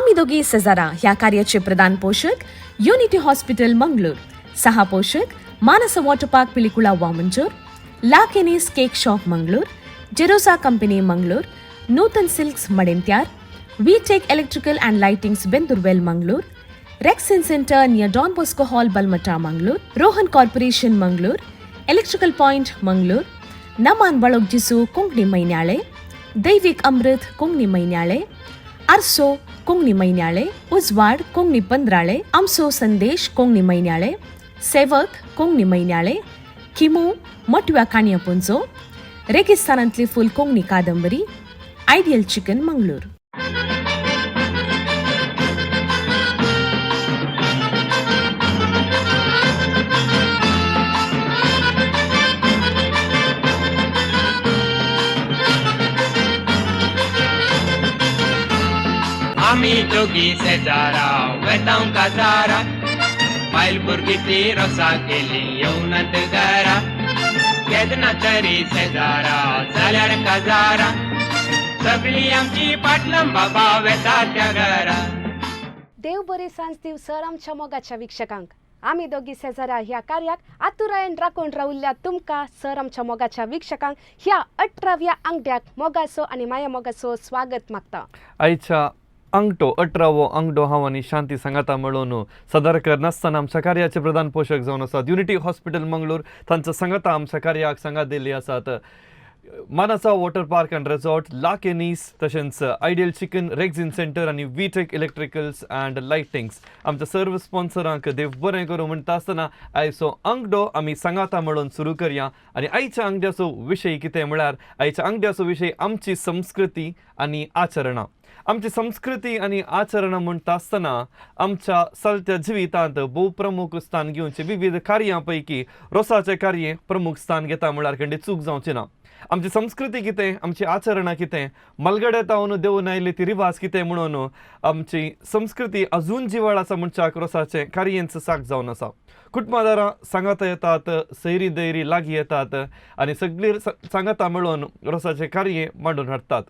आमी दोगी सेजारा ह्या कार्याचे प्रधान पोशक युनिटी हॉस्पिटल मंगळूर, सहा पोशक Manasa water park Pilikula Vamanjoor, La Kenny's cake shop Mangalore, Jerosa company Mangalore, Nutan silks Madantyar, V Tech electrical and lightings Bendoorwell Mangalore, Rexin centre near Don Bosco hall Balmatta Mangalore, Rohan corporation Mangalore, electrical point Mangalore, Naman Balogjisu Konkani Mainyale, Daivik Amrit Konkani Mainyale, Arso Konkani Mainyale, Ujwad Konkani Pandrale, Amso Sandesh Konkani Mainyale, Sevak Konkani Mainyale, Khimu Matव्या काणयापुंजो, रेगिस्तानांतली फूल कोंकणी कादंबरी, ideal chicken Mangalore. आमी दोगी शेजारा वेतांव काजारा, बायल भुरगीं ती रोसा केली येवनात घरा. केन्ना तरी शेजारा जाल्यार काजारा, सगळी आमची पाटलां बाबा वेता त्या घरा. देव बरी सांज दिव सर आमच्या मोगाच्या वीक्षकांक. आमी दोगी शेजारा ह्या कार्याक आतुरायेन राखून रावल्ल्या तुमकां सर आमच्या मोगाच्या वीक्षकांक ह्या 18व्या आंगड्याक मोगाचो आनी माया मोगाचो स्वागत मागता. आयच्या अंगठो 18वो अंगडो हांव आनी शांती सांगाता मेळोवन सदर करनासतना आमच्या कार्याचे प्रधान पोशक जावन आसात युनिटी हॉस्पिटल मंगळूर, तांच्या सांगाता आमच्या कार्याक सांगात दिल्ली आसात Manasa water park and resort, La Kenny's, तशेंच आयडियल चिकन, रेक्झिन सेंटर आनी वीटेक इलेक्ट्रिकल्स अँड लायटिंग्स. आमच्या सर्व स्पॉन्सरांक देव बरें करूं म्हणटा आसतना आयचो अंगडो आमी सांगाता म्हणून सुरू करया. आनी आयच्या आंगड्याचो विशय कितें म्हळ्यार, आयच्या आंगड्याचो विशय आमची संस्कृती आनी आचरणां. आमची संस्कृती आनी आचरणां म्हणटा आसतना आमच्या चलत्या जिवितांत भोव प्रमुख स्थान घेवचे विविध कार्यां पैकी रोसाचें कार्य प्रमुख स्थान घेता म्हळ्यार खंडी चूक जावची ना. आमची संस्कृती कितें, आमची आचरणां कितें, मलगड्या तावन देवून आयिल्ली ती रिवाज कितें म्हणून आमची संस्कृती अजून जिवाळ आसा म्हणच्याक रोसाचें कार्यांच साक जावन आसा. कुटुंबादारां सांगाता येतात, सैरी दैरी लागीं येतात आनी सगळीं सांगाता मेळोवन रोसाचें कार्य मांडून हाडटात.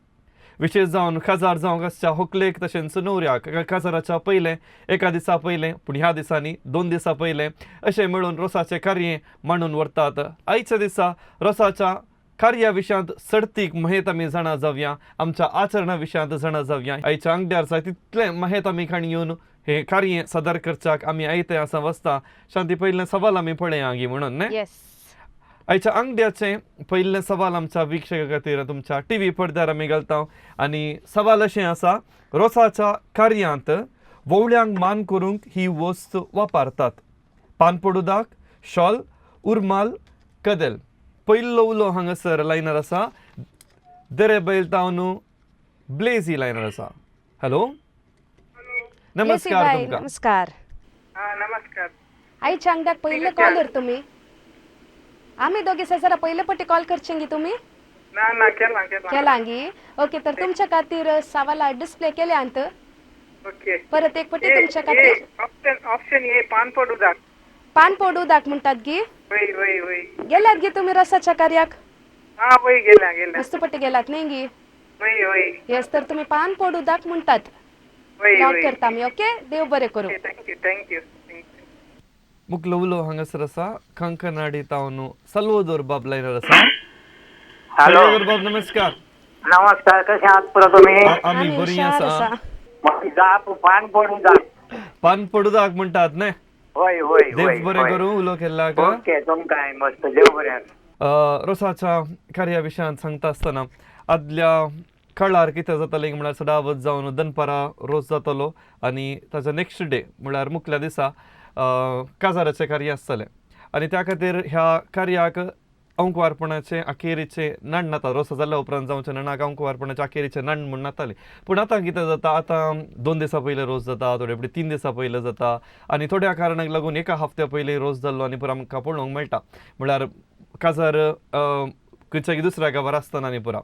विशेश जावन काजार जावंक आसच्या होकलेक तशेंच न्हवऱ्याक काजाराच्या पयलें एका दिसा पयलें, पूण ह्या दिसांनी 2 दिसां पयलें अशें मेळून रोसाचें कार्य मांडून व्हरतात. आयच्या दिसा रोसाच्या कार्या विशयांत सडतीक महेत आमी जाणा जावया, आमच्या आचरणा विशयांत जाणा जावया. आयच्या आंगड्यार जाय तितलें महेत आमी खाण येवन हें कार्य सादर करच्याक आमी आयतें आसा वसता. शांती, पयलें सवाल आमी पळया गी म्हणून न्ही? येस. आयच्या आंगड्याचें पयलें सवाल आमच्या वीक्षका खातीर तुमच्या टी व्ही पडद्यार आमी घालता आनी सवाल अशें आसा, रोसाच्या कार्यांत वोवळ्यांक मान करूंक ही वस्त वापरतात. पानपडुदाक, शॉल, उरमाल, कदेल. पयलो उलो हांगासर लायनर आसा, दरे बैल तावन ब्लेजी लायनर आसा. हॅलो, नमस्कार तुमकां. नमस्कार. नमस्कार. आयच्या आंगड्याक पयले कॉलर तुमी. आमी दोगी शेजारा पयले पटी कॉल करचे तुमी? ना ना, केला केला. केला गी? ओके, तर तुमच्या खातीर सवाला डिस्प्ले केल्यांत. ओके. परत एक पटी तुमच्या खातीर. ऑप्शन ऑप्शन ए, पान पडू दाख. पान पडू दाख म्हणटात गी? वय वय वय. गेल्यात गी तुमी रसाच्या कार्याक? हा, वय, गेल्या गेल्या. मस्त पट्टी गेलात न्ही गी? वय वय. येस, तर तुमी पान पडू दाख म्हणटात. वय. लॉक वय. करता आमी. ओके, देव बरें करूं. Thank you thank you thank you. मुखलो उलो हांगासर आसा, कंकनाडी तावन सल्वोदोर बाब लायनर आसा. हॅलो. सल्वोदोर बाब, नमस्कार. नमस्कार, कशे आहात पुरो तुमी? आमी बरी हुशार. आसा. म्हजी जाप पान पडूं जाप. पान पडुदाक म्हणटात न्ही? होय होय. देव होय. बरें होय. करूं उलो केल्ल्याक. ओके, तुमकांय मस्त देव बरें. रोसाच्या कार्या विशयांत सांगता आसतना आदल्या काळार कितें जातालें म्हळ्यार सदावत जावन दनपारां रोस जातालो आनी ताच्या नेक्स्ट डे म्हळ्यार मुखल्या दिसा काजाराचें कार्य आसतालें आनी त्या खातीर ह्या कार्याक अंकवारपणाचें अखेरीचें नण नाता, रोस जाल्या उपरांत जावचें नणाक अंकवारपणाचें अखेरीचें नण म्हूण नातालें. पूण आतां कितें जाता, आतां 2 दिसां पयलें रोस जाता, थोडे फावटी 3 दिसां पयलें जाता आनी थोड्या कारणाक लागून एका हफ्त्या पयलीं रोस जाल्लो आनी पुरो आमकां पळोवंक मेळटा, म्हळ्यार काजार खंयच्या दुसऱ्या गांवार आसतना आनी पुरा.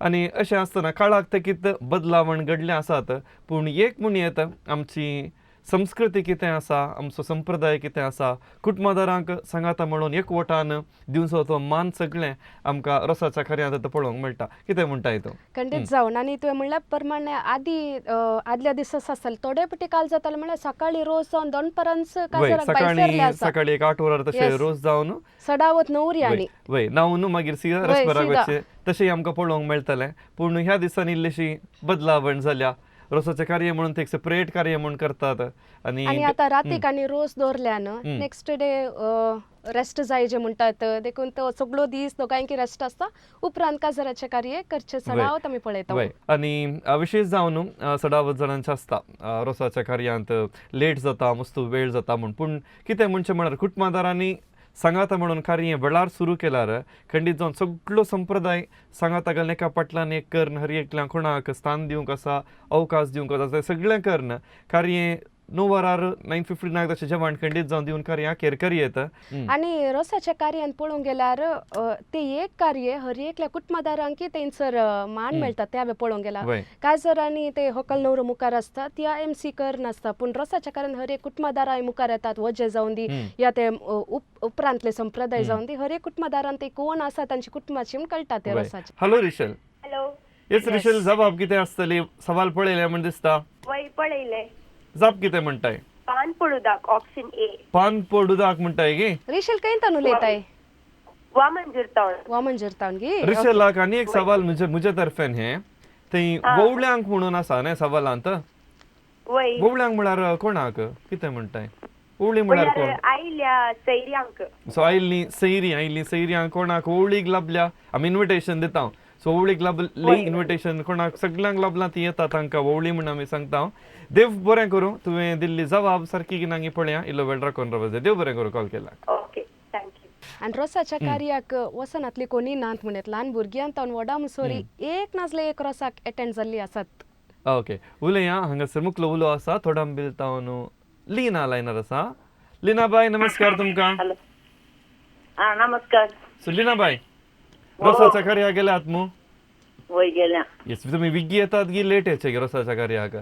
आनी अशें आसतना काळाक तेकीत बदलावण घडलें आसात, पूण एक म्हण येता आमची संस्कृती कितें आसा, आमचो संप्रदाय कितें आसा, कुटुंबादारांक सांगाता म्हणून एकवटान दिवचो तो मान सगळें आमकां रोसाच्या कार्यांत आतां पळोवंक मेळटा. कितें म्हणटाय तूं? खंडीत जावन. आनी तुवें म्हणल्या प्रमाणे आदी आदल्या दिसा आसताले थोडे पटी काल जाताले, म्हणल्यार सकाळी रोज जावन दनपरांच काजाराक भायर सरले सकाळी आसा, सकाळी एक 8 वरार तशें रोज जावन सडावत नवरी आनी वय न्हांवन मागीर सिदा रसभराक सिदा. वचचें, तशें आमकां पळोवंक मेळटलें. पूण ह्या दिसांनी इल्लीशी बदलावण जाल्या. रोसाचें कार्य म्हणून ते एक सेपरेट कार्य म्हूण करतात. आनी आनी आतां रातीक आनी रोस दवरल्यान नेक्स्ट डे रेस्ट जाय जे म्हणटात, देखून तो सगळो दीस दोगांयकी रेस्ट आसता. उपरांत काजाराचें कार्य करचें सडावत आमी पळयता. वय, आनी विशेश जावन सडावत जाणांचें आसता रोसाच्या कार्यांत लेट जाता, मस्त वेळ जाता म्हूण. पूण कितें म्हणचें म्हळ्यार कुटुंबादारांनी सांगाता म्हणून कार्य वेळार सुरू केल्यार खंडीत जावन सगळो संप्रदाय सांगाता घालून एका फाटल्यान एक कर्ण हर एकल्या कोणाक स्थान दिवंक आसा, अवकाश दिवंक आसा, तें सगळें कर्ण कार्य 9 वरार 9:59 तशें जेवण खंडीत जावन दिवन कार्य अखेर करयेत. आनी रोसाच्या कार्यान पळोवंक गेल्यार ते एक कार्य हर एकल्या कुटुंबादारांकी तेंचर मान मेळटा. ते हांवें पळोवंक गेला काजर आनी ते होकल नवरो मुखार आसता, त्या एम सी कर नासता, पूण रोसाच्या कार्यान हर एक कुटुंबादारां मुखार येतात. वजे जावन दी या ते उपरांतले संप्रदाय जावन दी, हर एक कुटुंबादारान ते कोण आसा तांची कुटुंबाची म्हूण कळटा ते रोसाचे. हॅलो रिशल. हॅलो. येस रिशल, जबाब कितें आसतली? सवाल पळयलें म्हूण दिसता. वय पळयलें. जाप कितें म्हणटाय? पान पडुदाक, ऑप्शन ए. पान पडुदाक म्हणटाय की? रिशल खंय तान उलयताय? वामनजूर तावन. वामनजूर तावन गी. रिशलाक आनी एक सवाल म्हजे तर्फेन हें थंय वोवळ्यांक म्हणून आसा न्ही सवालांत. वय. वोवळ्यांक म्हळ्यार कोणाक कितें म्हणटाय? वोवळी म्हळ्यार कोण? आयल्या सैऱ्यांक. सो आयिल्लीं सैरीं, आयिल्लीं सैऱ्यां कोणाक वोवळीक लाबल्या आमी इन्विटेशन दिता. सो वोवळीक लाबली इन्विटेशन कोणाक सगल्यांक लाबलां ती येता तांकां वोवळी म्हूण आमी सांगता. देव बरें करूं, तुवें दिल्ली जबाब सारकी की नांगी पळया. इल्लो वेळ राखून रावपाक. देव बरें करूं कॉल केला. Okay, thank you. आनी रोसाच्या कार्याक वचनातली कोणी नात म्हणत, ल्हान भुरग्यां तावन व्हडा मुसोरी एक नासले एक रोसाक एटेंड जाल्ली आसात. ओके उलया. हांगासर मुखलो उलो आसा थोडांबील तावन लीना लायनार आसा. लीना बाय नमस्कार तुमकां. हॅलो, हा नमस्कार. सो लीना बाय, रोसाच्या कार्याक गेल्यात मू? वय गेल्या. येस, तुमी विग्गी येतात गी लेट येचे गे रोसाच्या कार्याक?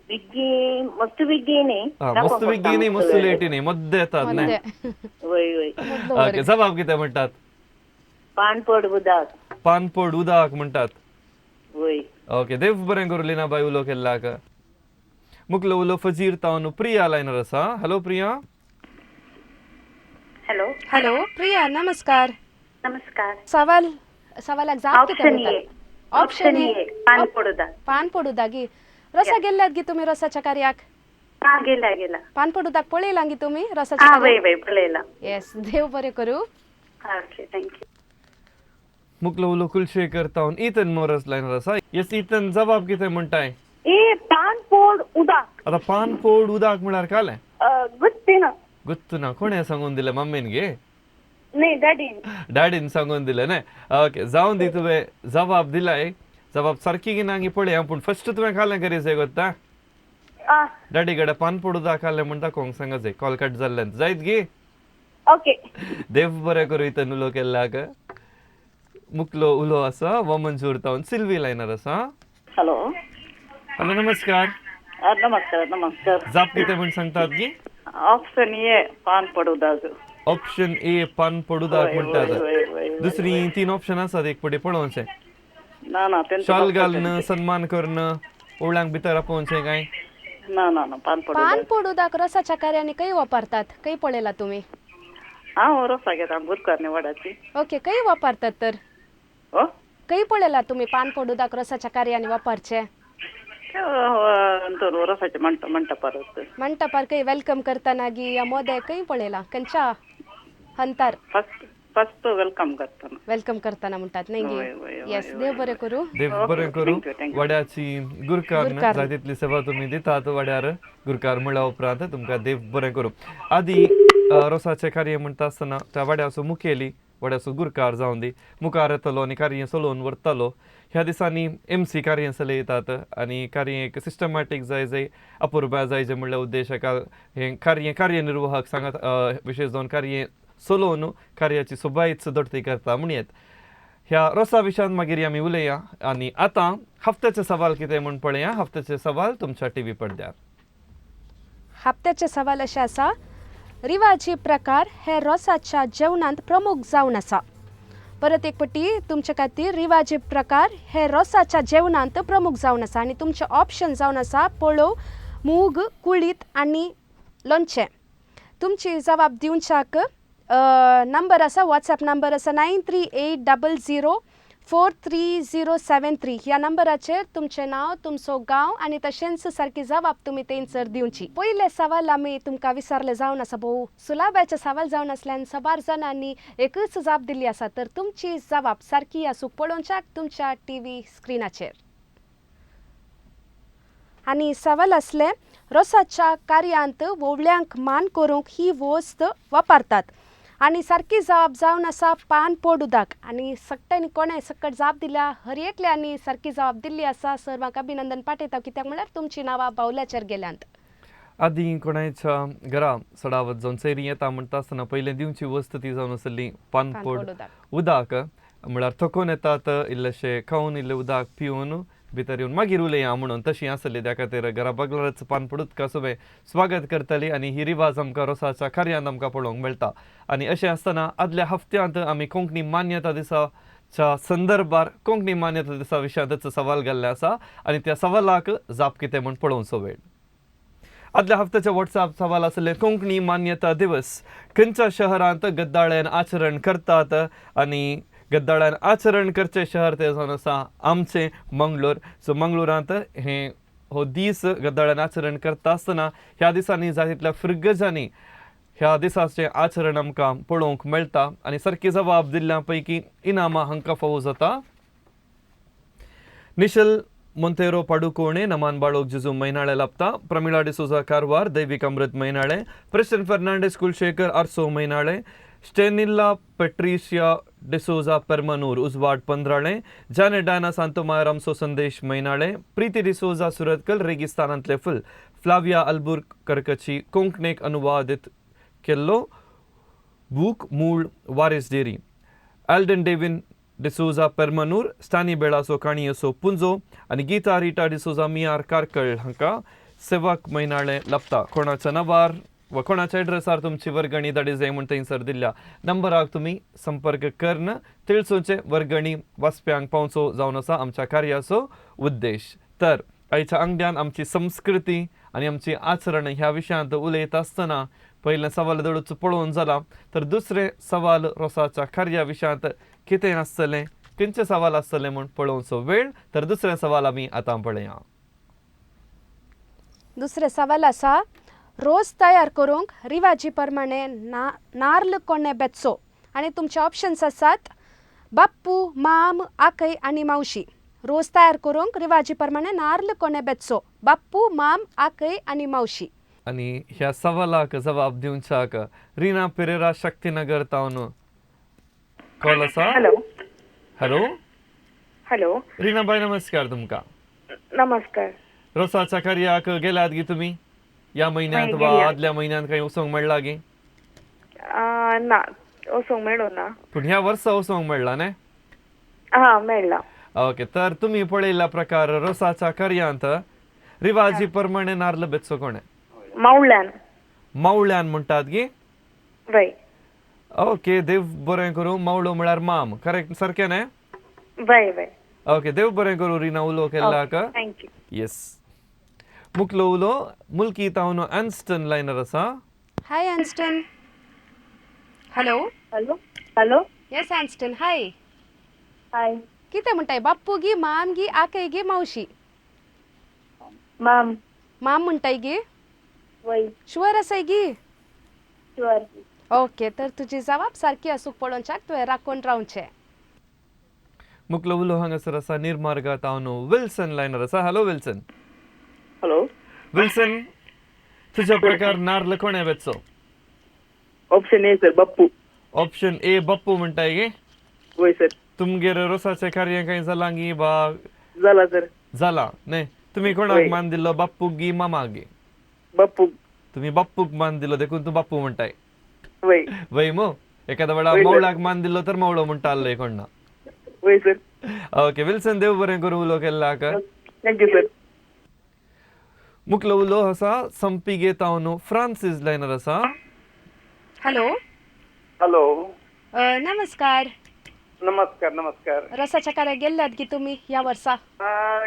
विग्गी मस्त विग्गी न्ही. मस्त विग्गी न्ही, मस्त लेट न्ही, मद्दे येतात न्ही. वय वय. ओके, जबाब कितें म्हणटात? पान पड उदक. पान पड उदक म्हणटात. वय. ओके, देव बरें करूं लीना बाय उलो केल्ल्याक. मुखलो उलो फजीर तावन प्रिया लायनार आसा. Hello Priya. Hello. Hello Priya, नमस्कार. नमस्कार. सवाल सवालाक जाप कितें ऑप्शन ए. म्हणटात? ऑप्शन ए, पान पडुदा. पान पडुदा गी. रसा गेल्ल्यात गी तुमी रसाच्या कार्याक? हा गेला गेला. पान पडुदाक पळयलां गी तुमी रसाच्या? हा वय वय पळयला. येस, देव बरें करूं. Okay, thank you. मुखलो उलो कुलशेखर तावन इथन मोरस लायनार आसा. येस इथन, जबाब कितें म्हणटाय? ए, पान पोड उदक. आतां पान पोड उदक म्हळ्यार कालें? गुत्ती ना. गुत्तू ना. कोणें सांगून दिलें? मम्मीन गे? नाही, डॅडीन. डॅडीन सांगून दिलें न्ही. ओके, जावन दी, तुवें जबाब दिलाय. जबाब सारकी की ना पळया, पूण फर्स्ट तुवें खालें करी जाय गोत्ता डॅडी कडेन पान पोड उदक खालें म्हण दाखोवंक सांगा जाय. कॉल कट जाल्ल्यान जायत गी? ओके. देव बरें करूं इतन उलो केल्ल्याक. मुखलो उलो आसा वमनजूर तावन सिल्वी लायनार आसा. हॅलो. हॅलो नमस्कार. नमस्कार नमस्कार. जाप कितें म्हण सांगतात गी? ऑप्शन ए, पान पड उदक. ऑप्शन ए, पान पड उदक म्हणटात. दुसरी 3 ऑप्शन आसात, एक पटी पळोवचें. ना ना. शाल घालून सन्मान करून ओवळ्यांक भितर आपोवचें काय? ना ना ना, पान पड. पान पडुदाक रसाच्या कार्याने खंय वापरतात, खंय पळयला तुमी? हांव रोसा घेता गुरकार वडाची. ओके, खंय वापरतात तर? हो, खंय पळयला तुमी पान पडुदाक रसाच्या कार्याने वापरचे? रसाचे मंटपार. मंटपार खंय welcome करतना गी या मोदे खंय पळयला, खंयच्या हंतार? फर्स्ट welcome करतना. Welcome करतना म्हणटात न्ही गी? येस, देव बरें करूं. देव बरें करूं. वड्याची गुरकार जाय तितली सेवा तुमी दितात वड्यार. गुरकार म्हणल्या उपरांत तुमकां देव बरें करूं. आदी रोसाचें कार्य म्हणटा आसतना त्या वड्याचो मुखेली, वड्याचो गुरकार जावन दी मुखार येतलो आनी कार्य चलोवन व्हरतलो. ह्या दिसांनी एम सी कार्य चलयतात आनी कार्य एक सिस्टमॅटीक जाय जाय अपुरबाय जाय जे म्हणल्या उद्देशाक हें कार्य कार्यनिर्वाहक सांगात विशेश जावन कार्य चलोवन कार्याची सोबायच दोडती करता म्हणयेत. ह्या रोसा विशयान मागीर आमी उलया. आनी आतां हफ्त्याचे सवाल कितें म्हूण पळया. हफ्त्याचे सवाल तुमच्या टी व्ही पडद्यार. हप्त्याचे सवाल अशें आसा, रिवाजी प्रकार हे रोसाच्या जेवणांत प्रमुख जावन आसा. परत एक पटी तुमच्या खातीर, रिवाजी प्रकार हे रोसाच्या जेवणांत प्रमुख जावन आसा आनी तुमचे ऑप्शन जावन आसा पळोव, मूग, कुळीत आनी लोणचें. तुमची जबाब दिवच्याक नंबर आसा, वॉट्सएप नंबर आसा 9380043073. ह्या नंबराचेर तुमचें नांव, तुमचो गांव आनी तशेंच सारकी जबाब तुमी थंयसर दिवची. पयले सवाल आमी तुमकां विचारले जावन आसा, भोव सुलाबायचे सवाल जावन आसल्यान सबार जाणांनी एकूच जाप दिल्ली आसा. तर तुमची जबाब सारकी आसूंक पळोवच्याक तुमच्या टीव्ही स्क्रिनाचेर. आनी सवाल आसलें, रोसाच्या कार्यांत वोवळ्यांक मान करूंक ही वस्त वापरतात आनी सारकी जबाब जावन आसा पान पोड उदक. आनी सगळ्यांनी कोणें सकट जाप दिल्या, हर एकल्यांनी सारकी जबाब दिल्ली आसा. सर्वांक अभिनंदन पाठयता, कित्याक म्हणल्यार तुमची नांवां बावल्याचेर गेल्यांत. आदीं कोणायच्या घरा सडावत जावन सैरी येता म्हणटा आसतना पयलें दिवची वस्त ती जावन आसली पानपोड पानपोड उदक. उदक. म्हळ्यार थकून येतात, इल्लेशें खावन इल्लें उदक पिवन भितर येवन मागीर उलया म्हणून तशी आसली. त्या खातीर घरा बगलारच पानपोड उदका सुबें स्वागत करताली आनी ही रिवाज आमकां रोसाच्या कार्यांत आमकां पळोवंक मेळटा. आनी अशें आसतना आदल्या हफ्त्यांत आमी कोंकणी मान्यता दिसाच्या संदर्भार कोंकणी मान्यता दिसा विशयांतच सवाल घाल्लें आसा आनी त्या सवालाक जाप कितें म्हूण पळोवचो वेळ. आदल्या हफ्त्याचे वॉट्सएप सवाल आसले, कोंकणी मान्यता दिवस खंयच्या शहरांत गद्दाळ्यान आचरण करतात? आनी गद्दाळ्यान आचरण करचें शहर तें जावन आसा आमचें मंगळूर. सो मंगळुरांत हें हो दीस गद्दाळ्यान आचरण करता आसतना ह्या दिसांनी जाय तितल्या फिरगजांनी ह्या दिसाचें आचरण आमकां पळोवंक मेळटा. आनी सारकी जबाब दिल्ल्या पैकी इनामां हांकां फावो जाता. निशल मोंतेरो पाडुकोणे, नमान बाळोक जुजू मैनाळे लापता, प्रमिळा डिसोजा कारवार, दैविक अमृत मैनाळे, प्रेस्टन फर्नांडीस कुलशेखर आरसो मैनाळे, स्टेनिल्ला पेट्रिशिया डिसोजा पेर्मनूर उजवाड पंद्राळे, जॅनेट डायना सांतोमायर आमसो संदेश मैनाळे, प्रीती डिसोजा सुरतकल रेगिस्तानांतले फुल, फ्लाविया अल्बुर करकची कोंकणीक अनुवादीत केल्लो बूक मूळ वारीस डेरी, एल्डन डेविन डिसोजा पेर्मनूर, स्टानी बेळाचो काणयेचो पुंजो आनी गीता रिटा डिसोजा मियार कार्कळ हांकां सेवक मैनाळे लपता. कोणाच्या नांवार वा कोणाच्या एड्रेसार तुमची वर्गणी धाडी जाय म्हूण थंयसर दिल्ल्या नंबराक तुमी संपर्क करून तिळसोचे वर्गणी वाचप्यांक पावचो जावन आसा आमच्या कार्याचो उद्देश. तर आयच्या आंगड्यान आमची संस्कृती आनी आमची आचरण ह्या विशयांत उलयता आसतना पयलें सवाल दडूच पळोवन जाला, तर दुसरें सवाल रोसाच्या कार्या विशयांत कितें आसतलें, खंयचें सवाल आसतलें म्हूण पळोवचो वेळ. तर दुसरें सवाल आमी आतां पळया. दुसरें सवाल आसा, रोस तयार करूंक रिवाजी प्रमाणे ना नार्ल कोणे बेचो? आनी तुमचे ऑप्शन्स आसात बाप्पू, माम, आकय आनी मावशी. रोस तयार करूंक रिवाजी प्रमाणे नार्ल कोणे बेचो? बाप्पू, माम, आकय आनी मावशी. आनी ह्या सवालाक जबाब दिवच्याक रिना पेरेरा शक्तीनगर तावन कॉल आसा. हॅलो. हॅलो. हॅलो. रिना बाय, नमस्कार तुमकां. नमस्कार. रोसाच्या कार्याक गेल्यात गी तुमी ह्या म्हयन्यांत हय, वा गेल्या. आदल्या म्हयन्यांत खंय वचोंक मेळ्ळा गी? ना, वचूंक मेळूं ना. पूण ह्या वर्सा वचोंक मेळ्ळा न्ही? हा, मेळ्ळा. ओके, तर तुमी पळयल्ल्या प्रकार रोसाच्या कार्यांत रिवाजी प्रमाणे नार्ल बेचो कोणें? मावळ्यान. मावळ्यान म्हणटात गी? वय. ओके, देव बरें करूं. मावळो म्हळ्यार माम, करेक्ट, सारकें न्ही? वय वय. ओके, देव बरें करूं रिना, उलो केल्ल्याक. Thank you. Yes, मुकलो उलो मुल्की तावन एन्स्टन लायनर आसा. Hi Enston, hello. Hello hello. Yes Enston, hi. Hi. कितें म्हणटाय, बाप्पू गी, माम गी, आकय गी, मावशी? माम. माम म्हणटाय गी? वय. शुअर आसाय गी? शुअर. ओके, तर तुजी जबाब सारकी आसूंक पळोवच्याक तुवें राखून रावचें. मुकलो उलो हांगासर आसा निर्मार्गा तावन विल्सन लायनर आसा. Hello Wilson. Hello. Wilson, तुज्या प्रकार नार्ल कोणें वेचो? ऑप्शन ए सर, बप्पू. ऑप्शन ए बप्पू म्हणटाय गे? वय सर. तुमगेर रोसाचें कार्य कांय जालां गी वा? जाला सर. जाला न्ही? तुमी कोणाक वय. मान दिल्लो, बाप्पूक गी मामाक गी? बप्पू. तुमी बाप्पूक मान दिलो देखून तूं बाप्पू म्हणटाय? वय. वय मो, एखाद्या वेळा वय सर. मावळाक मान दिल्लो तर मावळो म्हणटा आसलो कोण ना. वय सर. ओके विल्सन, देव बरें करूं उलो केल्ल्याक. Thank you sir. मुखलो उलो आसा संपिगे तावन फ्रांसीस लायनर आसा. हॅलो. हॅलो. नमस्कार. नमस्कार नमस्कार. रसाच्या कार्याक गेल्ल्यात की तुम्ही या वर्सा?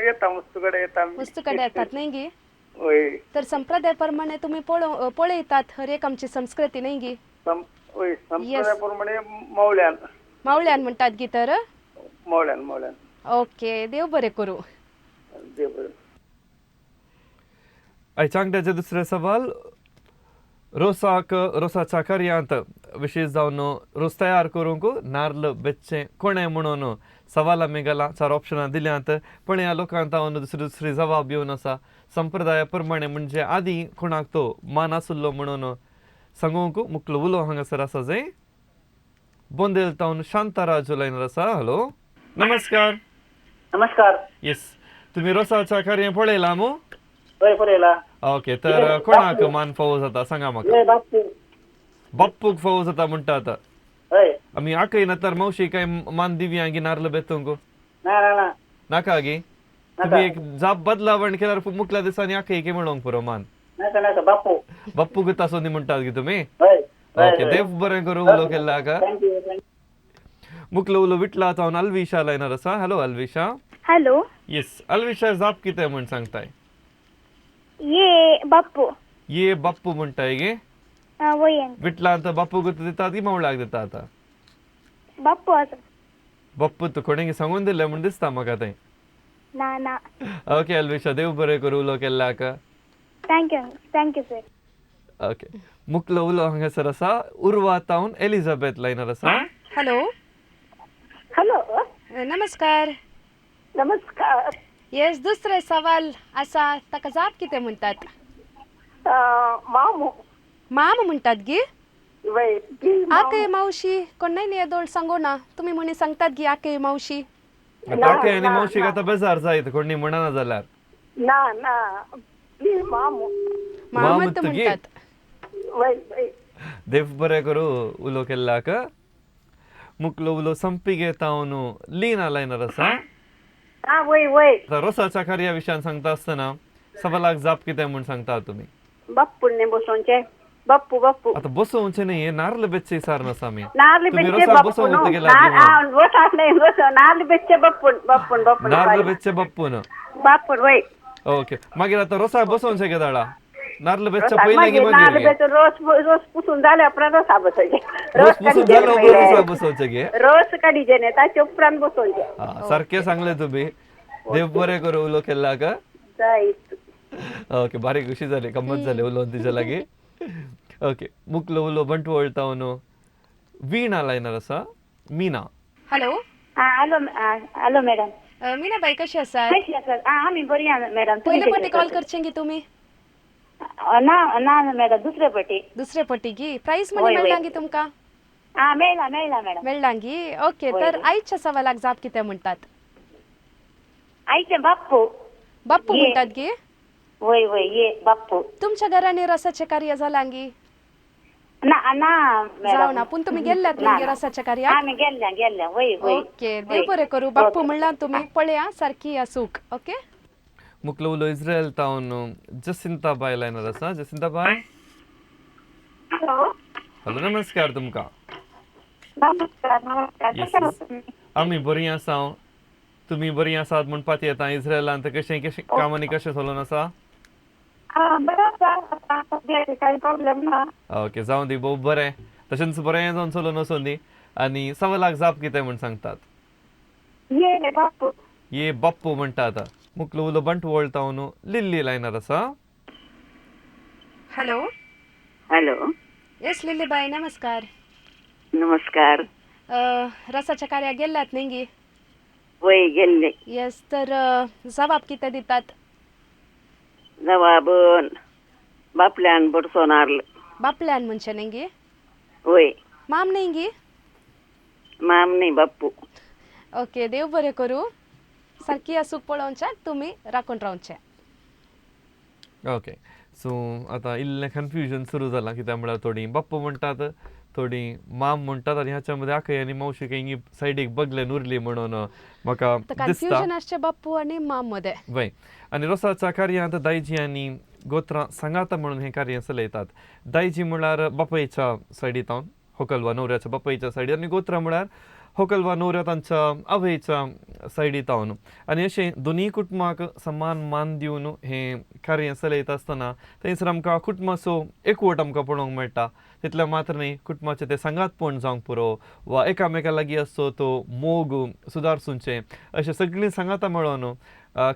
येता वस्तूकडे येता. वस्तूकडे येतात नाही गी? वय. तर संप्रदाय प्रमाणे तुम्ही पळयतात हर एक आमची संस्कृती नाही गी? वय, संप्रदायाप्रमाणे मावल्यान. मावळ्यान म्हणटात गी तर? मावल्यान मावल्यान. ओके, देव बरें करूं. देव बरें. आयच्या आंकड्याचे दुसरे सवाल रोसाक रोसाच्या कार्यांत विशेष जावन रोस तयार करूंक नार्ल बेचचें कोणें म्हणून सवाल आमी घाला. चार ऑप्शनां दिल्यांत पण ह्या लोकांक तावन दुसरी दुसरी जबाब येवन आसा. संप्रदाया प्रमाणे म्हणजे आदीं कोणाक तो मान आशिल्लो म्हणून सांगूंक मुखलो उलो हांगासर आसा जंय बोंदेल तावन शांताराजू लायनर आसा. हॅलो नमस्कार. नमस्कार. येस, तुमी रोसाच्या कार्य पळयलां मू? हय पळयला. ओके, तर कोणाक मान फावो जाता सांगा म्हाका. बाप्पू. बाप्पूक फावो जाता म्हणटा आतां. हय. आमी आकयना तर मावशी काय मान दिवया गी नार्ल बेतूंक? ना ना ना. नाका गी? तुमी एक जाप बदलावण केल्यार मुखल्या दिसांनी आकय की म्हणूंक पुरो मान. नाका नाका, बाप्पू. बाप्पूक तासो न्ही म्हणटात गी तुमी? हय. ओके, देव बरें करूं उलो केल्ला का. Thank you. मुखलो उलो विटला तावन अल्विशा लायनर आसा. हॅलो अल्विशा. हॅलो. येस अल्विशा, जाप कितें म्हण सांगताय? ये बाप्पू. ये बाप्पू म्हणटाय गे? वय. विटलांत बाप्पूक दितात की मावळाक दिता आतां? बाप्पू आसा. बाप्पू तूं कोणें सांगून दिलें म्हूण दिसता म्हाका तें. ना ना. ओके अल्विशा, देव बरें करूं उलो केल्ल्याक. Thank you thank you sir. Okay, मुखलो उलो हांगासर आसा उर्वा तावन एलिझाबेथ लायनर आसा. हॅलो. हॅलो. नमस्कार. नमस्कार. येस, दुसरे सवाल आसा ताका जाप कितें म्हणटात? मामू. माम म्हणटात गी? वय. आकय मावशी कोण न्ही येदोळ सांगो ना तुमी म्हणी सांगतात गी आकय मावशी. आकय आनी मावशीक आतां बेजार जायत कोणी म्हणना जाल्यार. ना ना, मामू. मामत म्हणटात. वय वय. देव बरें करूं उलो केल्ल्याक. मुखलो उलो संपिगे तावन लीना लायनर आसा. हा वय वय. रोसाच्या कार्या विशयान सांगता आसतना सवालाक जाप कितें म्हूण सांगता तुमी? बाप्पून न्ही बसोवचें. बाप्पू बाप्पू. आतां बसोवचें न्ही, नार्ल बेचचे सार नासा आमी. नार्ल बेचचे बाप्पून. रोसाक न्ही बसो, नार्ल बेचचे बाप्पून बाप्पून बाप्पून. नार्ल बेचचे बाप्पून. बाप्पून वय. ओके, मागीर आतां रोसाक बसोवचें केदाळा? नार्ल बेचचे पयलीं की मागीर? रोस रोस पुसून जाल्या उपरांत रोसा बसोवचें. रोस पुसून जाल्या उपरांत रोसा बसोवचें गे? रोस काडीचे न्ही ताचे उपरांत बसोवचें. सारकें सांगलें तुमी. देव बरें करूं उलो केल्ल्याक. ओके, बारीक खुशी जाली, गम्मत जाली उलोवन तिच्या लागीं. ओके, मुखलो उलो बंटवळ तावन वीणा लायनर आसा. Meena. Hello. Hello hello madam. Meenabai कशी आसात? कशी आसात? आमी बरी आसा मॅडम. पयले पटी कॉल करचें गी तुमी? ना ना मॅडम, दुसरे पटी. दुसरे पटी गी? प्रायस मनी मेळ्ळा गी तुमकां? आं मेळ्ळा मेळ्ळा मॅडम. मेळ्ळा गी? ओके, तर आयच्या सवालाक जाप कितें म्हणटात? आयचें बाप्पू. बाप्पू म्हणटात गी? वय वय, ये बाप्पू. तुमच्या घरांनी रसाचें कार्य जालां गी? ना ना जावना, पूण तुमी गेल्ल्यात न्ही रसाच्या कार्याक? आमी गेल्ल्या गेल्ल्या. वय वय. ओके, देव बरें करूं. बाप्पू म्हणलां तुमी, पळया सारकी सूख. ओके. मुखलो उलो इस्रायल तावन जसिंता बाय लायनर आसा. जसिंता बाय. हॅलो. हॅलो नमस्कार तुमकां. नमस्कार नमस्कार. आमी बरीं आसा, तुमी बरीं आसात म्हणपाक येता. इस्रायलांत कशें कशें कामांनी कशें चलोवन आसा? बरें आसा, सद्याक कांय प्रॉब्लेम ना. ओके, जावं दी, भोव बरें. तशेंच बरें जावन चलोवन वचून दी. आनी सवालाक जाप कितें म्हूण सांगतात? ये बाप्पू. ये बाप्पू म्हणटा आतां. मुखलो उलो बंटवळ तावन लिल्ली लायनर आसा. हॅलो. हॅलो. येस लिल्लीबाय, नमस्कार. नमस्कार. रसाच्या कार्याक गेल्ल्यात न्ही गी? वय गेल्ले. येस, तर जबाब कितें दितात? जबाब बापल्यान बडसो नार्ल. बापल्यान म्हणचें न्ही गी? वय. माम न्ही गी? माम न्ही, बाप्पू. ओके, देव बरें करूं. सारकी असूक पळोवच्याक तुमी राखून रावचें. ओके, सो आतां इल्लें कन्फ्युजन सुरू जालां कित्याक म्हळ्यार थोडीं बाप्पू म्हणटात, थोडीं माम म्हणटात आनी हाच्या मदें आकय आनी मावशी खंय सायडीक बगलेन उरली म्हणून म्हाका दिसता कन्फ्युजन आसचें बाप्पू आनी माम मदें. वय. आनी रोसाच्या कार्यांत दायजी आनी गोत्रां सांगाता म्हणून हें कार्य चलयतात. दायजी म्हळ्यार बापायच्या सायडींत होकल वा न्हवऱ्याच्या बापायच्या सायडीन आनी गोत्रां म्हळ्यार होकल वा न्हवऱ्या तांच्या आवयच्या सायडींत. आनी अशें दोनूय कुटुंबाक समान मान दिवन हें कार्य चलयता आसतना थंयसर आमकां कुटुंबाचो एकवट आमकां पळोवंक मेळटा. तितलें मात्र न्हय, कुटुंबाचें तें सांगातपण जावंक पुरो वा एकामेका लागीं आसचो तो मोग सुदारचें, अशें सगळीं सांगाता मेळोन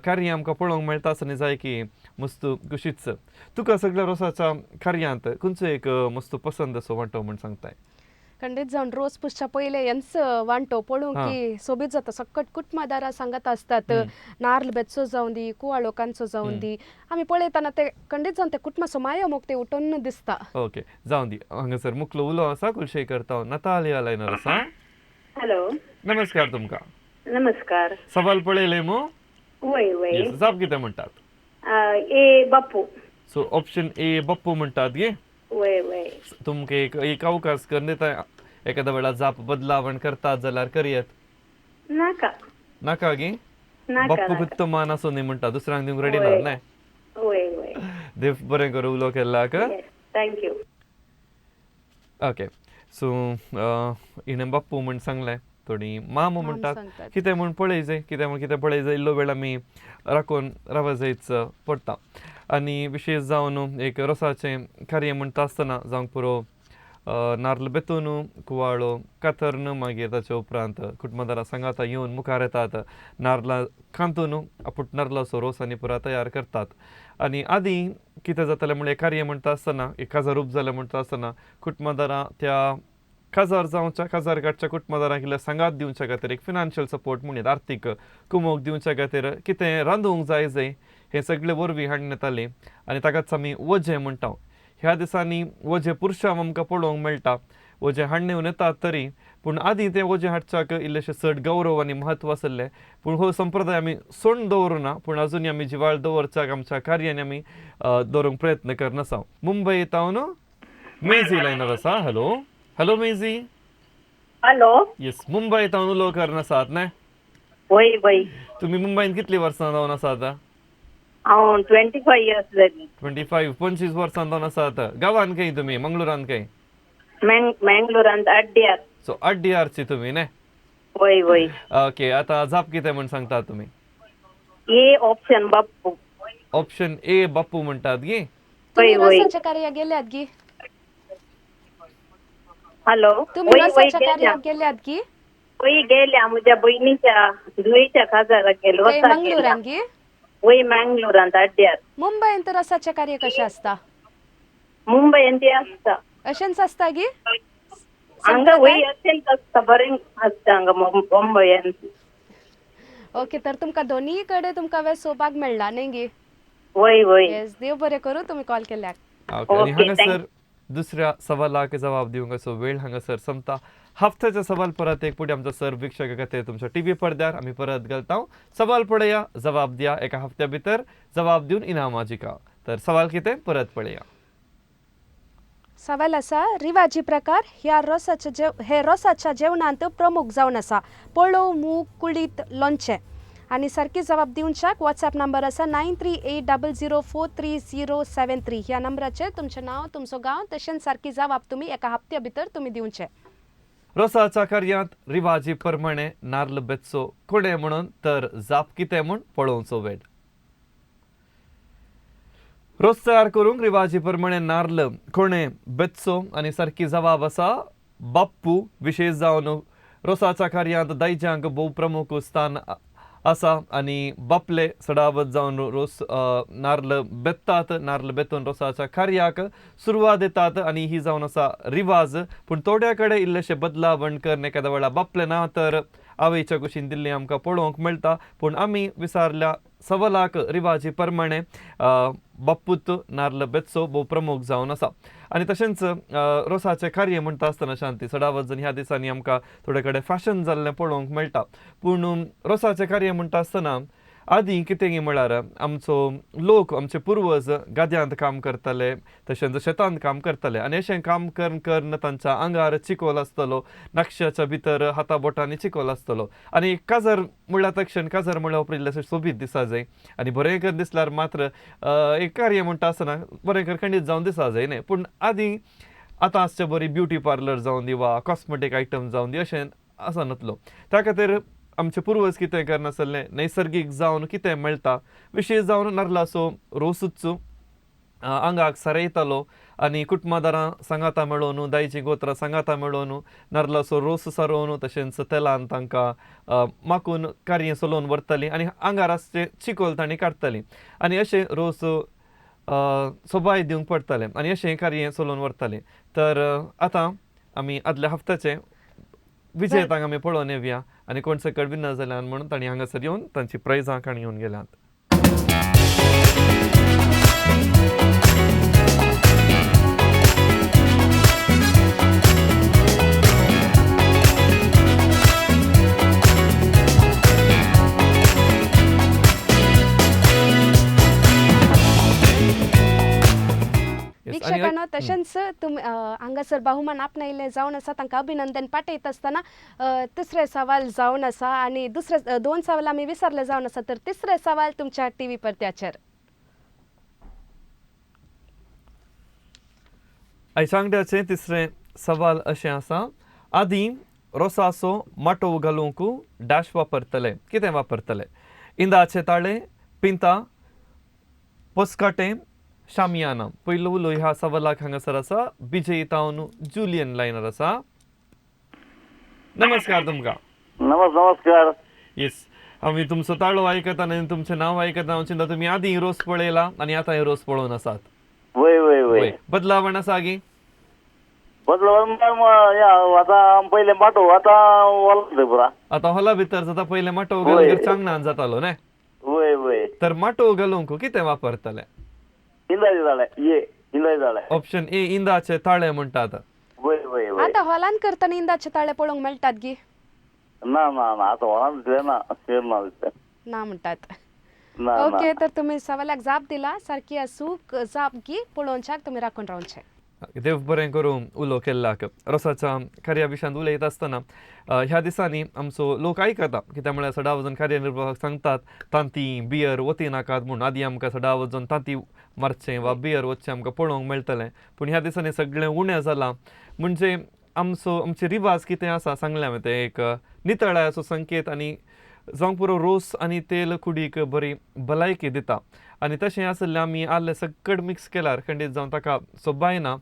कार्य आमकां पळोवंक मेळटा आसतना जाय की मस्त खुशीच. तुका सगळ्या रोसाच्या कार्यांत खंयचो एक मस्त पसंद असो वांटो म्हूण सांगताय? खंडीत जावन रोज पुसच्या पयले यांच वांटो पळोवंक की सोबीत जाता. सकट कुटुंबादारां सांगत आसतात, नार्ल बेचो जावन दी, कुवाळो कांचो जावन दी, आमी पळयतना ते खंडीत जावन ते कुटुंबाचो मायो मोग ते उठून दिसता. ओके, जावन दी. हांगासर मुखलो उलो आसा, कुलशे करता. नतालिया लायनर आसा. हॅलो. नमस्कार तुमकां. नमस्कार. सवाल पळयले मू? वय वय. जाप कितें म्हणटात? ए बापू. सो ऑप्शन ए बाप्पू म्हणटात गे? वय वय. तुमकां एक एक अवकाश करून दिता, एखाद्या वेळार जाप बदलावण करतात जाल्यार करयत. नाका. नाका गे? नाका. बाप्पू गुत्त मान आसूं न्ही म्हणटा, दुसऱ्यांक दिवंक रेडी ना न्हय? वय वय. देव बरें करूं उलो केल्ल्याक. Thank you. Okay, so हिणें बाप्पू म्हूण सांगलें, थोडीं मामू म्हणटात. कितें म्हूण पळय जाय, कितें म्हूण कितें पळय जाय, इल्लो वेळ आमी राखून राव जायच पडटा. आनी विशेश जावन एक रोसाचें कार्य म्हणटा आसतना जावंक पुरो नार्ल बेतून कुवाळो कातਰਨ, मागीर ताचे उपरांत कुटुंबादारां सांगाता येवन मुखार येतात, नार्ला कांतून आपूट नार्लाचो रोस आनी पुरा तयार करतात. आनी आदीं कितें जातालें म्हणल्यार कार्य म्हणटा आसतना एक काजार रूप जालें म्हणटा आसतना कुटुंबादारां त्या काजार जावच्या काजार काडच्या कुटुंबादारांक इल्लें सांगात दिवच्या खातीर एक फिनान्शियल सपोर्ट म्हणयत, आर्थीक कुमोक दिवच्या खातीर कितें रांदूंक जाय जाय हें सगळें वरवीं हाडून येतालीं आनी ताकाच आमी वजें म्हणटा. ह्या दिसांनी वजें पुरशांव आमकां पळोवंक मेळटा, वजें हाडून येतात तरी पूण आदीं तें वजें हाडच्याक इल्लेशें चड गौरव आनी म्हत्व आसलें. पूण हो संप्रदाय आमी सोडून दवरुना, पूण अजुनूय आमी जिवाळ दवरच्याक आमच्या कार्यान आमी दवरूंक प्रयत्न करनासा. मुंबय तावन मेजी लायनर आसा. Hello hello Meji. Hello. Yes, Mumbai तावन उलो करनासात न्हय? वय वय. तुमी मुंबयन कितलीं वर्सां जावन आसात? हांव 25 इयर्स जाली. 25 25 वर्सां जावन आसात. गांवान खंय तुमी, मंगळुरान खंय? मँगलोरांत अड्ड्यार. सो अड्ड्यारची तुमी न्हय? वय वय. ओके, आतां जाप कितें म्हूण सांगतात तुमी? A option Bappu. Option A Bappu म्हणटात गी? तुम्ही रसाच्या कार्या गेल्यात गी? हॅलो. तुम्ही रसाच्या कार्याक गेल्यात गी? वय गेल्या, म्हज्या भयणीच्या धुवेच्या काजाराक गेलो. मंगळुरान गी? वय, मँगलोरांत अड्ड्यार. मुंबयंत रसाचे कार्य कशें आसता? मुंबयंत ते आसता. अशेंच आसता गी? हांगा वय अशेंच आसता, बरें आसता हांगा मुंबयंत. ओके, तर तुमकां दोनीय कडेन तुमकां वेळ सोबाक मेळ्ळा न्ही गी? वय वय. येस, देव बरें करूं तुमी कॉल केल्याक. ओके, आनी हांगासर दुसऱ्या सवालाक जबाब दिवंक असो वेळ हांगासर सोंपता. हफ्त्याचा सवाल परत एक पुढे आमचा सर वीक्षक खातीर तुमच्या टीव्ही पडद्यार आमी परत घालता. सवाल पळया, जबाब दिया, एका हफ्त्या भितर जबाब दिवन इनामां जिका. तर सवाल कितें परत पळया. सवाल आसा, रिवाजी प्रकार ह्या रोसाच्या हे रोसाच्या जेवणांत प्रमुख जावन आसा, पळोव, मूग, कुळीत, लोणचें. आनी सारकी जबाब दिवच्याक वॉट्सएप नंबर आसा 9380043073. ह्या नंबराचेर तुमचें नांव, तुमचो गांव तशेंच सारकी जबाब तुमी एका हप्त्या भितर तुमी दिवचे. रोसाच्या कार्यांत रिवाजी प्रमाणे नार्ल बेचो कोणे म्हणून, तर जाप कितें म्हूण पळोवचो वेळ. रोस तयार करूंक रिवाजी प्रमाणे नार्ल कोणे बेचो आनी सारकी जबाब आसा बाप्पू. विशेश जावन रोसाच्या कार्यांत दायज्यांक भोव प्रमुख स्थान आसा आनी बापले सडावत जावन रोस नार्ल बेत्तात, नार्ल बेतून रोसाच्या कार्याक सुरवात दितात आनी ही जावन आसा रिवाज. पूण थोड्या कडेन इल्लेशे बदलावण करून एखाद्या वेळार बापले ना तर आवयच्या कुशीन दिल्ली आमकां पळोवंक मेळटा. पूण आमी विसारल्या सवालाक रिवाजी प्रमाणे बाप्पूत नार्ल बेचो भोव प्रमुख जावन आसा. आनी तशेंच रोसाचें कार्य म्हणटा आसतना शांती सडावत जन ह्या दिसांनी आमकां थोडे कडेन फॅशन जाल्लें पळोवंक मेळटा. पूण रोसाचें कार्य म्हणटा आसतना आदीं कितें म्हळ्यार आमचो लोक, आमचे पुर्वज गाद्यांत काम करताले, तशेंच शेतांत काम करताले आनी अशें काम करून करून तांच्या आंगार चिकोल आसतलो, नक्षाच्या भितर हाता बोटांनी चिकोल आसतलो आनी काजार म्हणल्यार तक्षण काजार म्हणल्यार उपरिल्लें अशें सोबीत दिसा जाय आनी बरें कर दिसल्यार मात्र एक कार्य म्हणटा आसतना बरें कर खंडीत जावन दिसा जाय न्ही. पूण आदीं आतां आसचे बरी ब्युटी पार्लर जावन दी वा कॉस्मेटीक आयटम जावन दी अशें आसनातलो. त्या खातीर आमचे पुर्वज कितें करनासले, नैसर्गीक जावन कितें मेळटा, विशेश जावन नाल्लाचो रोसूच आंगाक सारयतालो आनी कुटुंबादारां सांगाता मेळोवन, दायजी गोत्रां सांगाता मेळोवन नाल्लाचो रोस सारोवन तशेंच तेलान तांकां माकून कार्य चलोवन व्हरतालीं आनी आंगार आसचें चिकोल तांणी काडटालीं आनी अशें रोस सोबाय दिवंक पडटालें आनी अशें कार्य चलोवन व्हरतालीं. तर आतां आमी आदल्या हप्त्याचे विजयतांक आमी पळोवन येवया आनी कोण सकट विनर जाल्यान म्हणून तांणी हांगासर येवन तांची प्रायजां काणी घेवन गेल्यात. वीक्षकांनो तशेंच तुमी हांगासर बहुमान आपणायले जावन आसा तांकां अभिनंदन पाठयत आसतना तिसरे सवाल जावन आसा आनी दुसरे दोन सवाल आमी विसरले जावन आसा, तर तिसरे सवाल तुमच्या टीव्ही पडद्याचेर. आयच्या आंगड्याचें तिसरें सवाल अशें आसा, आदीं रोसाचो माटोव घालूंक डॅश वापरतले, कितें वापरतले? इंदाचे ताळे, पिंता, पोस्काटें, शामियाना. पयलो उलो ह्या सवालाक हांगासर आसा विजय तावन जुलियन लायनर आसा. नमस्कार तुमकां. नमस्कार. येस, आमी तुमचो ताळो आयकता आनी तुमचें नांव आयकता हांव चिंता तुमी आदीं रोस पळयला आनी आतां रोस पळोवन आसात. वय वय वय. बदलावण आसा गी? बदलावण आतां पयलें माटोव आतां हॉला पुरा. आतां हॉला भितर जाता, पयलें माटोव घालूंक चांगणान जातालो न्ही? वय वय. तर माटोव घालूंक कितें वापरतले? इंदाचे ताळे. ये इंदाचे ताळे. ऑप्शन ए इंदाचे ताळे म्हणटात. वय वय वय. आतां हॉलान करतना इंदाचे ताळे पळोवंक मेळटात गी? ना ना ना, आतां हॉलान दिसले ना, शेर ना दिसले ना म्हणटात. ओके, तर तुमी सवालाक जाप दिला सारकी आसूं जाप गी पळोवच्याक तुमी राखून रावचें. देव बरें करूं उलो केल्ल्याक. रोसाच्या कार्या विशयांत उलयता आसतना ह्या दिसांनी आमचो लोक आयकता कित्याक म्हळ्यार सडा वचून कार्यनिर्वाहक सांगतात तांती बियर वती नाकात म्हूण. आदीं आमकां सडा वचून तांती मारचें वा बियर वचचें आमकां पळोवंक मेळटलें, पूण ह्या दिसांनी सगळें उणें जालां. म्हणजे आमचो आमचे रिवाज कितें आसा सांगलें हांवें, तें एक नितळायाचो संकेत आनी जावंक पुरो रोस आनी तेल कुडीक बरी भलायकी दिता आनी तशें आसलें आमी आल्लें सगळें मिक्स केल्यार खंडीत जावन ताका सोबाय ना.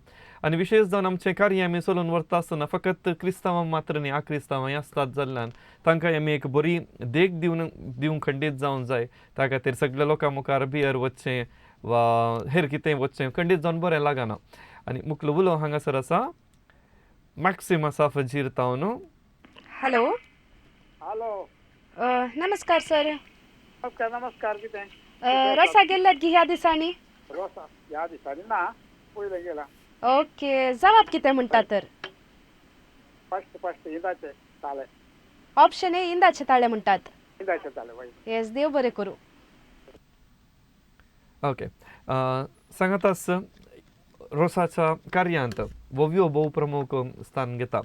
आनी विशेश जावन आमचें कार्य आमी चलोवन व्हरता आसतना फकत क्रिस्तांवां मात्र न्ही, आक्रिस्तांवांय आसतात जाल्ल्यान तांकां आमी एक बरी देख दिवंक खंडीत जावन जाय. त्या खातीर सगळ्या लोकां मुखार बियर वचचें वा हेर कितें वचचें खंडीत जावन बरें लागना. आनी मुखलो उलो हांगासर आसा मॅक्सिम आसा फजीर तावन. हॅलो. हॅलो. नमस्कार सर. नमस्कार. नमस्कार. कितें रोसा गेल्ल्यात गी ह्या दिसांनी? रोसा ह्या दिसांनी ना, पयलें गेला. ओके, जवाब कितें म्हणटा तर? फर्स्ट फर्स्ट इंदाचे ताळे. ऑप्शन ए इंदाचे ताळे म्हणटात. इंदाचे ताळे. वय. येस, देव बरें करूं. ओके, सांगाताच रोसाच्या कार्यांत वोव्यो भोव प्रमुख स्थान घेता.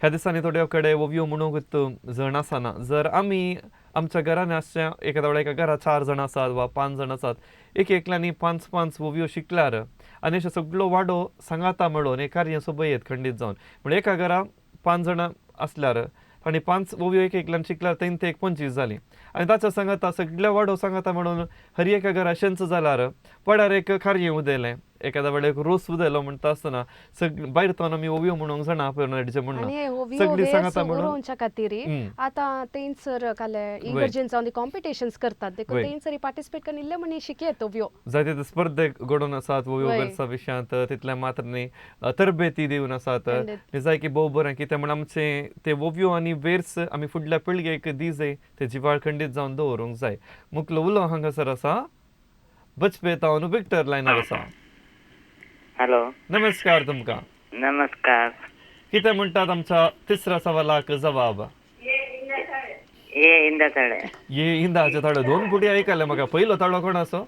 ह्या दिसांनी थोड्या कडेन वोव्यो म्हणूंक जण आसना. जर आमी आमच्या घरान आसच्या एखाद्या वेळार एका घरा 4 जाण आसात वा 5 जाण आसात, एक एकल्यांनी 5 5 वोव्यो शिकल्यार आनी अशें सगळो वाडो सांगाता मेळोवन एक कार्य सोबयत खंडीत जावन, म्हणजे एका घरा 5 जाणां आसल्यार आनी 5 वोव्यो एक एकल्यान शिकल्यार तें ते 25 जालीं आनी ताच्या सांगाता सगळ्या वाडो सांगाता म्हणून हर एका घरा शेंच जाल्यार वाड्यार एक कार्य उदयलें, एखाद्या वेळार एक रोस उदयलो म्हणटा आसतना सग भायर तावन आमी ओवयो म्हणूंक जाणा पळय म्हणना सगळीं सांगाता म्हणून खातीर आतां तेंचर काले इगर्जेन जावन कॉम्पिटिशन्स करतात देखून तेंचर पार्टिसिपेट करून इल्ले म्हणी शिकयत ओवयो जायते ते स्पर्धे घडोवन आसात ओवयो वेरसा विशयांत, तितलें मात्र न्ही तरबेती दिवन आसात. जाय की भोव बरें कित्याक म्हण आमचें ते ओवयो आनी वेर्स आमी फुडल्या पिळगेक दी जाय, ते जिवाळ खंडीत जावन दवरूंक जाय. मुखलो उलो हांगासर आसा बचपे तावन विक्टर लायनार आसा. हॅलो. नमस्कार तुमकां. नमस्कार. कितें म्हणटात आमच्या तिसऱ्या सवालाक जवाब? ये इंदा ताळे. ये इंदाचे ताळो दोन फुटी आयकले म्हाका. पयलो ताळो कोणाचो?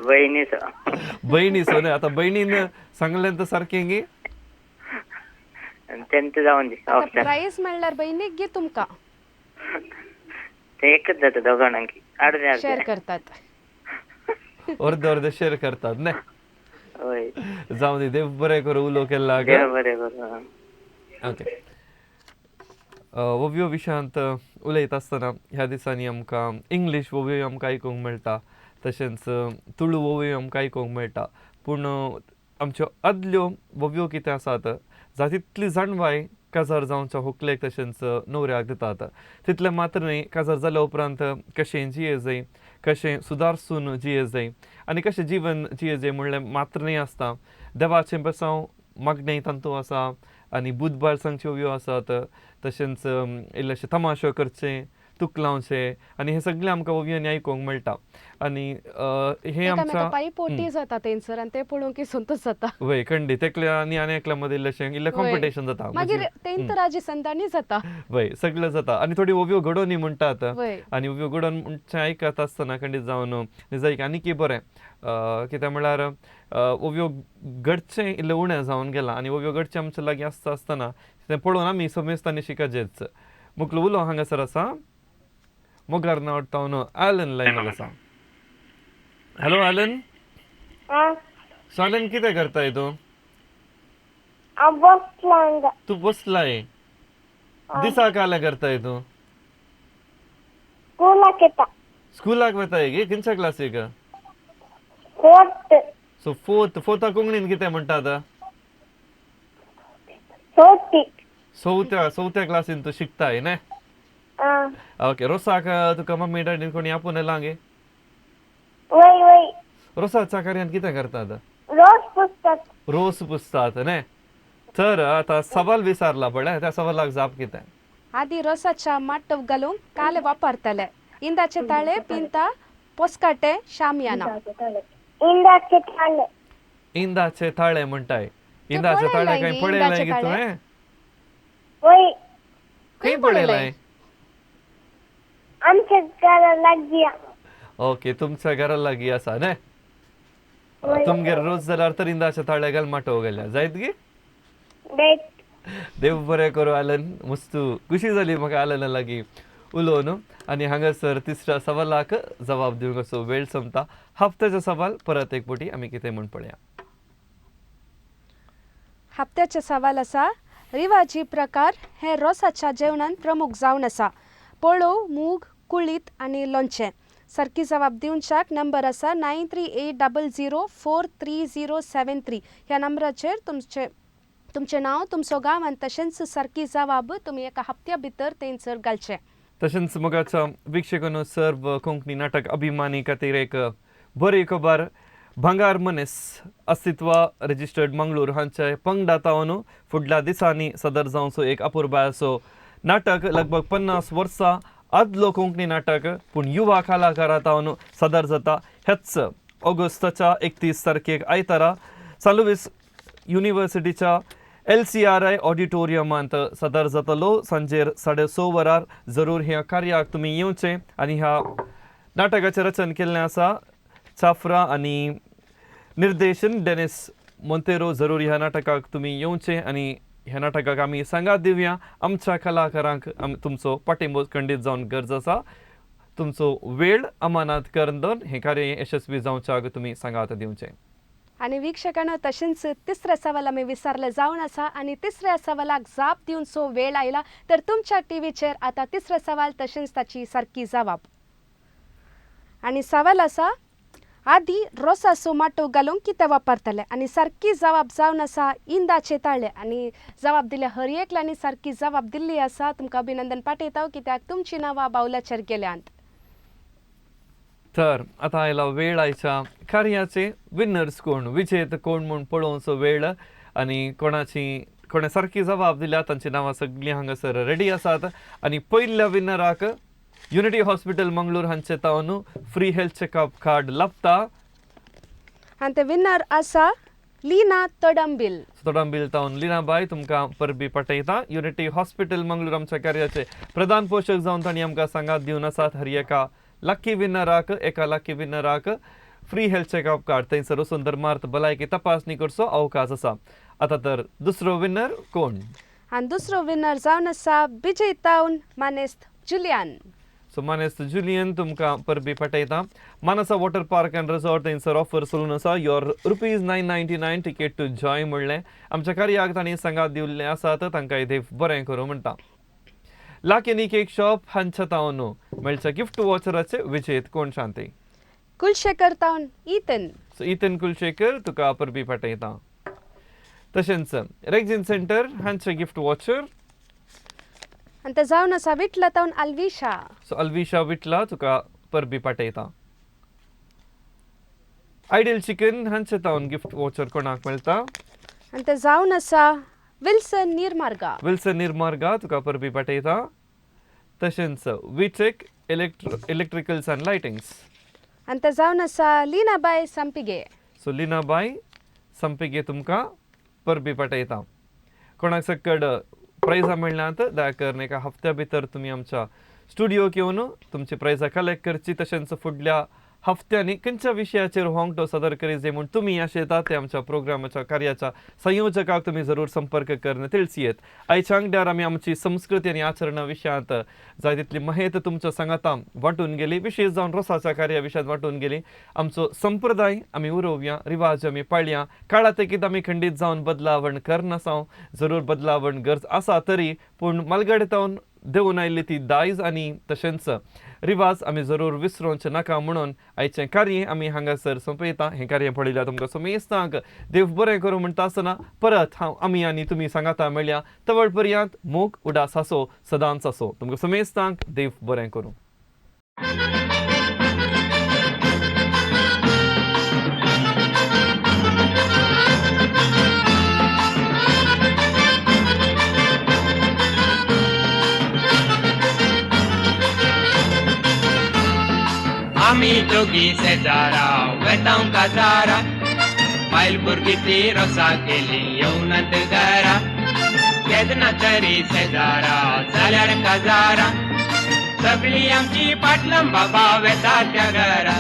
बहिणीचो. बहिणीचो न्ही? आतां बहिणीन सांगलें तर सारकें गी? तेंच जावन दी आतां ऑप्शन. प्रायज म्हणल्यार बहिणीक गी तुमकां? ते एकच जाता दोगांक, अर्दे शेअर अर्दे. करतात. अर्दे अर्दे शेअर करतात न्ही? वय. जावं दी, देव बरें करूं उलो केल्ल्याक. देव बरें करूं. ओके, ओवयो विशयांत उलयता आसतना ह्या दिसांनी आमकां इंग्लीश ओवयो आमकां आयकूंक मेळटा, तशेंच तुळू ओवयो आमकां आयकूंक मेळटा, पूण आमच्यो आदल्यो ओवयो कितें आसात, जाता तितली जाणवाय काजार जावच्या होकलेक तशेंच न्हवऱ्याक दितात. तितलें मात्र न्हय, काजार जाल्या उपरांत कशें जिये जाय, कशें सुदारसून जिये जाय आनी कशें जिवन जिये जाय म्हणलें मात्र न्हय आसता, देवाचें बेसांव मागणें तातूंत आसा आनी बुधबार सांगच्यो ओवयो आसात, तशेंच इल्लेशें तमाशो करचें, तुकलावचें आनी हें सगळें आमकां ओवयांनी आयकूंक मेळटा. आनी हें एकामेका आमच्या पांय पोटी जाता तेंसर आनी ते पळोवंक संतोश जाता. वय, खंडीत एकल्या आनी आनी एकल्या मदीं इल्लेशें इल्लें कॉम्पिटिशन जाता. मागीर तेंत राजी संदानी जाता. वय, सगळें जाता आनी थोडी ओवयो घडोवनी म्हणटात. वय. आनी ओवयो घडोवन म्हणचें आयकत आसतना खंडीत जावन निजायक आनीकय बरें, कित्याक म्हणल्यार ओवयो घडचें इल्लें उणें जावन गेलां आनी ओवयो घडचें आमच्या लागीं आसता आसतना तें पळोवन आमी समेस्तांनी शिकचेंच. मुखलो उलो हांगासर आसा, मोगार नावडटावन आलन लायनार आसा. Hello Alan. आं. सो आलन, कितें करताय तूं? हांव बसलां हांगा. तूं बसलाय? दिसाक कालें करताय तूं? स्कुलाक येता. स्कुलाक वताय गे? खंयच्या क्लासीक? फोर्थ. सो फोर्थ, फोर्था कोंकणीन कितें म्हणटा आतां? चवथी. चवथ्या, चवथ्या क्लासीन तूं शिकताय न्ही? आं. ओके, रोसाक तुका मम्मी डॅडीन कोणी आपोवन येला गे? वय वय. रोसाच्या कार्यान कितें करतात? रोज पुसतात. रोस पुसतात न्ही? तर आतां सवाल विचारला पळय, त्या सवालाक जाप कितें? आदी रोसाच्या माटव घालूंक काले वापरताले. इंदाचे ताळे, पिंता, पोसकाटे, शामियाना. इंदाचे ताळे. इंदाचे ताळे म्हणटाय. इंदाचे ताळे पळयलाय खंय गे, पळयलाय इंदाचे गे ताळे? तुवें? वय. खंय पळयलाय? आमच्या घरा लागीं. ओके, तुमच्या घरा लागीं आसा न्ही? तुमगेर रोज जाल्यार तर इंदाचे ताळे घाल माटोव घाल्या जायत गे? बेट. देव बरें करूं आलन, मस्तू खुशी जाली म्हाका आलना लागीं उलोवन. आनी हांगासर तिसऱ्या सवालाक जबाब दिवंक असो वेळ सोंपता. हप्त्याचो सवाल परत एक फावटी आमी कितें म्हूण पळया. हप्त्याचे सवाल आसा, रिवाजी प्रकार हे रोसाच्या जेवणान प्रमुख जावन आसा. पोळोव, मूग, कुळीत आनी लोणचें. सारकी जबाब दिवच्याक नंबर आसा 9380043073. ह्या नंबराचेर तुमचें तुमचें नांव, तुमचो गांव आनी तशेंच सारकी जबाब तुमी एका हप्त्या भितर थंयसर घालचें. तशेंच मोगाच्या वीक्षकांनो, सर्व कोंकणी नाटक अभिमानी खातीर एक बरी खबर. भांगार मनीस अस्तित्व रजिस्टर्ड मंगळूर हांच्या पंगडा तावन फुडल्या दिसांनी सदर जावचो एक अपुरबायाचो नाटक, लगभग 50 वर्सां आदलो कोंकणी नाटक पूण युवा कलाकारा तावन सदर जाता. ह्याच ऑगस्टाच्या 31 तारखेक आयतारा सालुवीस युनिवर्सिटीच्या LCRI ऑडिटोरियमांत सदर जातलो सांजेर 6:30 वरार. जरूर ह्या कार्याक तुमी येवचें. आनी ह्या नाटकाचें रचन केल्लें आसा चाफ्रा आनी निर्देशन डेनिस मोंतेरो. जरूर ह्या नाटकाक तुमी येवचें आनी ह्या नाटकाक आमी सांगात दिवया. आमच्या कलाकारांक तुमचो पाठिंबो खंडीत जावन गरज आसा. तुमचो वेळ अमानात करून दोन हें कार्य यशस्वी जावच्याक तुमी सांगात दिवचें. आनी वीक्षकांनो, तशेंच तिसऱ्या सवाल आमी विसरले जावन आसा आनी तिसऱ्या सवालाक जाप दिवचो वेळ आयला. तर तुमच्या टीव्हीचेर आतां तिसरो सवाल तशेंच ताची सारकी जबाब. आनी सवाल आसा, आदी रोसाचो माटोव घालूंक कितें वापरताले? आनी सारकी जबाब जावन आसा इंदाचे ताळे. आनी जबाब दिल्या हर एकल्यांनी सारकी जबाब दिल्ली आसा. तुमकां अभिनंदन पाठयता कित्याक तुमचीं नांवां बावल्याचेर गेल्यांत. तर आतां आयला वेळ आयच्या कार्याचे विनर्स कोण, विजेत कोण म्हूण पळोवचो वेळ. आनी कोणाची कोणें सारकी जबाब दिल्या तांची नांवां सगळीं हांगासर रेडी आसात. आनी पयल्या विनराक युनिटी हॉस्पिटल मंगळूर हांचे तावन फ्री हेल्थ चॅकअप कार्ड लाभता. आनी ते विनर आसा लीना तोडंबील. तोडांबील तावन लिनाबाय तुमकां परबी पाठयता. युनिटी हॉस्पिटल मंगळूर आमच्या कार्याचे प्रधान पोशक जावन तांणी आमकां सांगात दिवन आसात. हर एका लकी विनराक एका लकी विनराक फ्री हेल्थ चेकअप कार्ड, थंयसर वचून धर्मार्थ भलायकी तपासणी करचो अवकाश आसा. आतां तर दुसरो विनर कोण? आनी दुसरो विनर जावन आसा विजय तावन मानेस्त जुलियान. सो मानेस्त जुलियन तुमकां परबी पाठयता. Manasa water park and resort थंयसर ऑफर चलून आसा, your ₹999 ticket to joy म्हणलें आमच्या कार्याक तांणी सांगात दिल्लें आसात. तांकां देव बरें करूं म्हणटा. लाकेनी केक शॉप हांच्या तावन मेळच्या गिफ्ट वॉचराचे विजेत कोण शांती? कुलशेखर तावन इथन. सो इथन कुलशेखर तुका परबी पाठयता. तशेंच रेग्झिन सेंटर हांचे गिफ्ट वॉचर आनी ते जावन आसा विटला तावन अल्विशा. सो अल्विशा विटला तुका परबी पाठयता. आयडियल चिकन हांचे तावन गिफ्ट वॉचर कोणाक मेळटा? आनी ते जावन आसा विल्सन निर्मार्गा. विल्सन निर्मार्गा तुका परबी पाठयता. तशेंच विटेक इलेक्ट्रिकल्स अँड लायटिंग्स. आनी ते जावन आसा लीनाबाय संपिगे. सो लिनाबाय संपिगे तुमकां परबी पाठयता. कोणाक सकड प्रायजां मेळ्ळ्यांत दया करून एका हफ्त्या भितर तुमी आमच्या स्टुडियोक येवन तुमची प्रायजां कलेक्ट करची. तशेंच फुडल्या हफ्त्यांनी खंयच्या विशयाचेर होंगटो सादर करीत जाय म्हूण तुमी आशेतात ते आमच्या प्रोग्रामाच्या कार्याच्या संयोजकाक तुमी जरूर संपर्क करून तिळसी येत. आयच्या आंगड्यार आमी आमची संस्कृती आनी आचरणा विशयांत जाय तितली महेत तुमच्या सांगाता वांटून गेली, विशेश जावन रोसाच्या कार्या विशयांत वांटून गेली. आमचो संप्रदाय आमी उरोवया, रिवाज आमी पाळया, काळा तेकीत आमी खंडीत जावन बदलावण करनासांव. जरूर बदलावण गरज आसा तरी पूण मालगडे तावन देवून आयिल्ली ती दायज आनी तशेंच रिवाज आमी जरूर विसरोवचे नाका म्हणून आयचें कार्य आमी हांगासर सोंपयता. हें कार्य पळयल्यार तुमकां समेस्तांक देव बरें करूं म्हणटा आसतना परत हांव आमी आनी तुमी सांगाता मेळया. तवळ पर्यंत मोग उडास आसो सदांच आसो. तुमकां समेस्तांक देव बरें करूं. आमी दोगी शेजारा वेतांव काजारा, बायल भुरगीं ती रोसा केली येवनात घरा. केन्ना तरी शेजारा जाल्यार काजारा, सगळीं आमची पाटलां बाबा वेता त्या घरा.